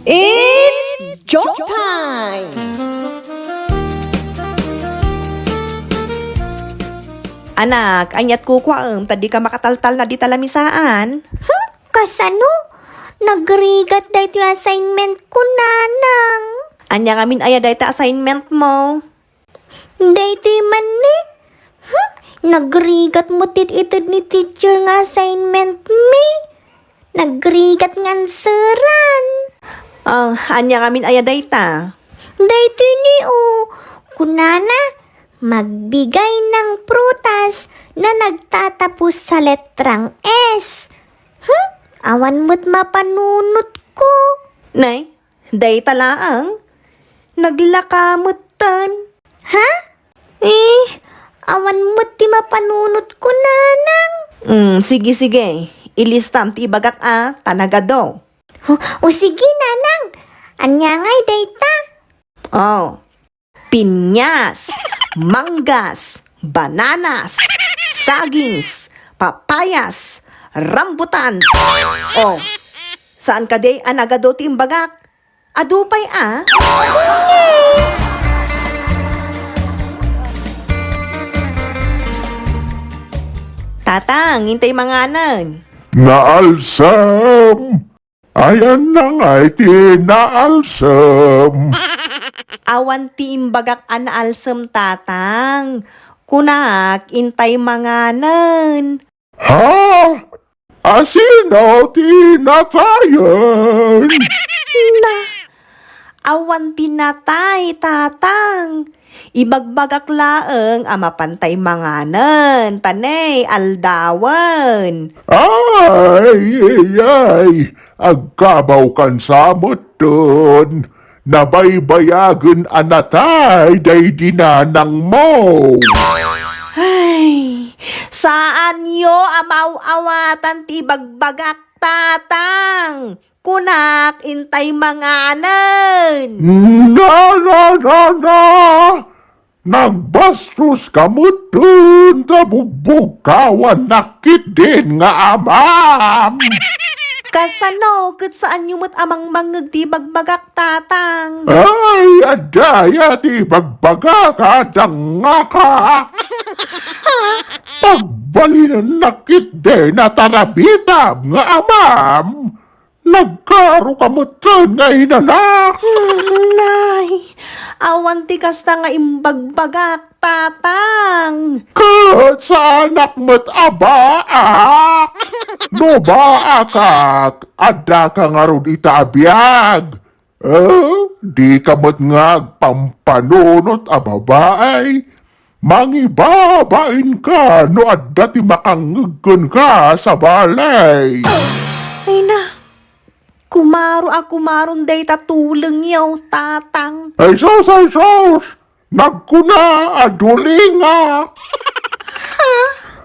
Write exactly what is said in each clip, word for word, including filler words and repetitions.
It's joke time! Anak, aniat kukuaem ta dika makataltalna dita lamisaan? Hmm? Kasano? Nagrigat daytoy assignment ko, Nanang. Ania ngamin aya dayta assignment mo? Daytoy man ni. Hmm? Nagrigat met ti ited ni teacher nga assignment mi. Nagrigat nga anseran. Ah, ania ngamin aya dayta? Daytoy ni, o. Kunana, magbigay ng prutas na nagtatapos sa letrang S. Hmm? Awan met mapanunot ko. Nay, dayta laeng? Naglaka metten. Ha? Eh, awan met ti mapanunot ko, Nanang. Hmm, sige, sige. Ilistam ti ibagak a, ta nagadu. O, o sige, Nanang. Ania ngay dayta? Oh. Piñas, manggas, bananas, sagings, papayas, rambutan. Oh, saan kadi a nagadu ti imbagak? Adu pay a? Tatang, intay manganen. Naalsem! Ayanna ngay ti naalsem. Awan ti imbagak a naalsem, Tatang. Kunak, intay manganen. Ha? Asino ti natayen? Na, awan ti natay, Tatang. Ibagbagak laeng a mapantay manganen, ta ne, aldawen. Ay, ay, ay, agkabawkan sa metten. Nabaybayagen a natay daydi nanangmo. Ay, saanyo a maaw-awatan ti ibagbagak, Tatang. Kunak, intay manganen. Na, na, na, na! Nagbastoska metten ta bugbugkawannak ketdin nga amam. Kasano ket saanyo met a mangmangngeg ti ibagbagak, Tatang? Ay, adda aya ti ibagbagak a dangngaka. Pagbalinennak ketdin a tarabitam nga amam. Nagkaroka metten nga inanak. Hmm, nay, awan ti kasta nga imbagbagak, Tatang. Ket saanak met a baak. No baakak, addaka ngarud ita a biag. Eh, dika met nga agpampanunot a babai. Mangibabainka no adda ti makangngeg kenka sa balay. Ay na, kumaro a kumaron dayta tulengyo, Tatang. Ay sus, ay sus! Nagkuna a dulingak!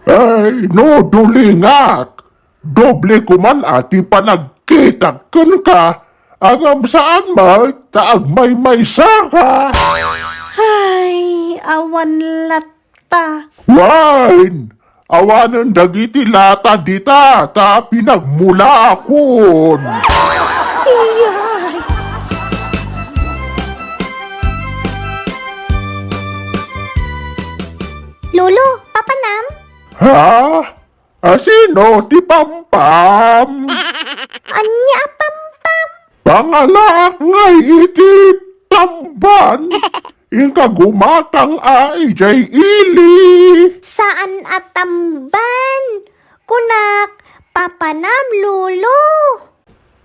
Ay, no dulingak, doble koman a ti panagkitak kenka, ngem saan met ta agmaymaysaka. Ay, awan latta. Wen, awanen dagiti lata dita ta pinagmulaakon. Iyay. Lolo, papanam? Ha? Asino ti pampam? Ania a pampam? Pangalaak ngay iti tamban. Inka gumatang a idiay ili. Saan a tamban? Kunak, papanam, Lolo.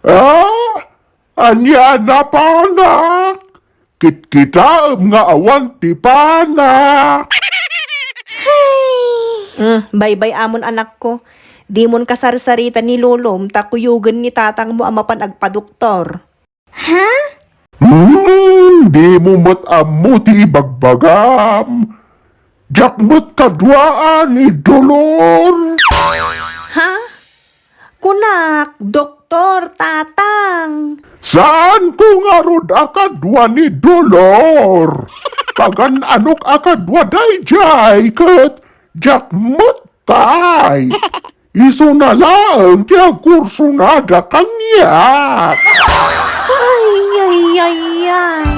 Ah? Ania a napanak? Kitkitaem nga awan ti panak. Hmm, baybay-amon, anakko. Dimon kasarsarita ni lolom ta kuyogen ni tatangmo a mapan agpadoktor. Ha? Hmm, dimo met ammo ti ibagbagam. Diak met kaduaan ni Dolor. Ha? Kunak, doktor, tatang. Saanko ngarud a kadua ni Dolor. Pagan-anok a kadua daydiay ket diak met tay. Isuna laeng ti agkursonada kaniak. Ay, Ay, ay, ay.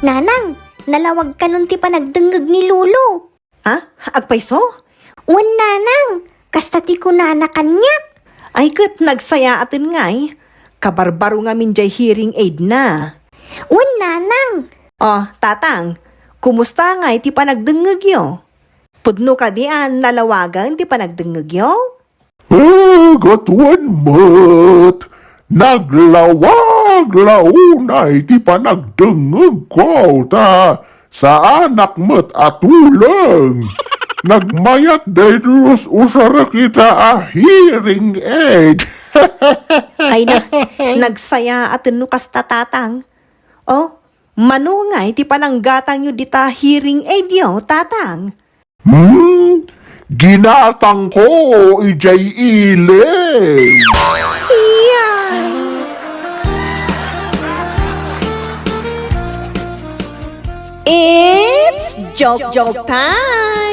Nanang, nalawag kanon ti panagdengngeg ni Lolo. Ha? Agpayso? Wen, Nanang, kasta ti kunana kaniak. Ay, ket nagsayaaten ngay. Kabarbaro ngamin jay hearing aid na. Wen, Nanang. Oh, Tatang, kumusta ngay ti panagdengngegyo? Pudno kadi a nalawagen ti panagdengngegyo? Agat wen met, naglawag la unay ti panagdengngegko, ta saanak met a tuleng. Nagmayat daytoy us-usarek ita a hearing aid. Ay na, nagsayaaten no kasta, Tatang. Oh, mano ngay ti pananggatangyo dita hearing aidyo, Tatang? Hmm? Ginatangko idiay ili. Iyay! It's joke joke time!